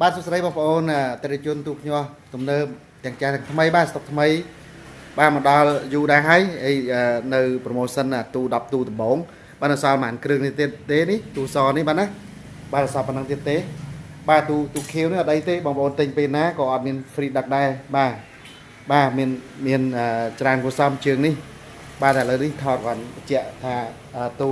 បាទសួស្តីបងប្អូនអតិថិជនទូភ្ញាស់ទំនើបទាំងចាស់ទាំងថ្មីបាទស្តុកថ្មីបាទមកដល់យូរដែរហើយអីនៅ promotion ទូ10ទូដំបងបាទនៅសល់ប្រហែលគ្រឿងនេះទៀតទេនេះទូសនេះបាទណាបាទសល់ប៉ុណ្ណឹងទៀតទេបាទទូទូខៀវនេះអត់អីទេបងប្អូនទិញពេលណាក៏អត់មាន free ដឹកដែរបាទបាទមានមានច្រើនគួរសមជាងនេះបាទតែឥឡូវនេះថតគាត់បញ្ជាក់ថាទូ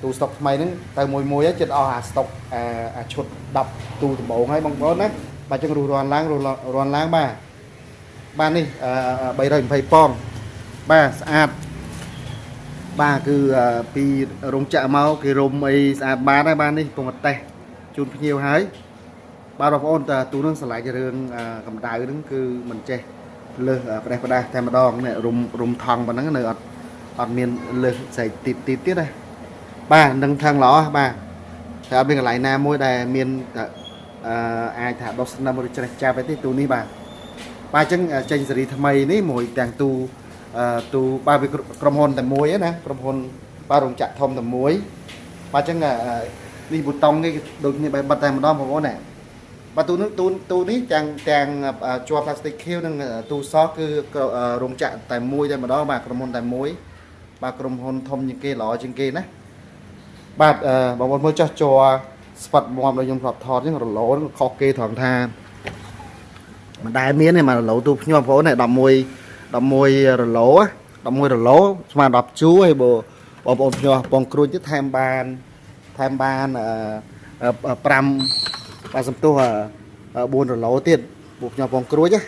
ទូស្តុកថ្មីហ្នឹងទៅមួយមួយចិត្តអស់អាស្តុកអាអាឈុត10ទូដំបងហើយបងប្អូនណាបាទចឹងរុះរាន់ឡើងរុះរាន់ឡើងបាទបាទនេះ320ប៉ោងបាទស្អាតបាទគឺពីរោងចក្រមកគេរុំអីស្អាតបានហើយបាទនេះពងតេសជូនភ្ញៀវហើយបាទបងប្អូនតើទូនឹងស្រឡាញ់រឿងកម្ដៅហ្នឹងគឺមិនចេះលើសប្រេះផ្ដាស់តែម្ដងនេះរុំរុំថង់ប៉ុណ្ណឹងនៅអត់អត់មានលើសស្រែកទីទីទៀតណាបាទនឹងថឹងល្អបាទតែអត់មានកន្លែងណាមួយដែលមានអឺអាចថាដុសស្នឹមឬច្រេះចាប់អីទេទូនេះបាទបាទអញ្ចឹងចេញសេរីថ្មីនេះមួយទាំងទូអឺទូបាទវាក្រុមហ៊ុនតែមួយណាក្រុមហ៊ុនបាទរោងចក្រធំតែមួយបាទអញ្ចឹងនេះប៊ូតុងនេះដូចគ្នាបែបបិទតែម្ដងបងប្អូនណាបាទទូនោះទូទូនេះទាំងទាំងជាប់ផ្លាស្ទិកខៀវនិងទូសគឺរោងចក្រតែមួយតែម្ដងបាទក្រុមហ៊ុនតែមួយបាទក្រុមហ៊ុនធំជាងគេល្អជាងគេណាបាទបងប្អូនមើលចោះជ័រស្វិតមាំដូចខ្ញុំធ្លាប់ថតអញ្ចឹងរលោហ្នឹងខុសគេត្រង់ថាមិនដែលមានទេមករលោទូភ្ញាប់បងប្អូន11 11រលោ11រលោស្មើ10ជួរហើយបើបងប្អូនភ្ញាប់បងគ្រួចទៀតថែមបានថែមបានអឺ5បាទសំទោស4រលោទៀតពួកភ្ញាប់បងគ្រួចណា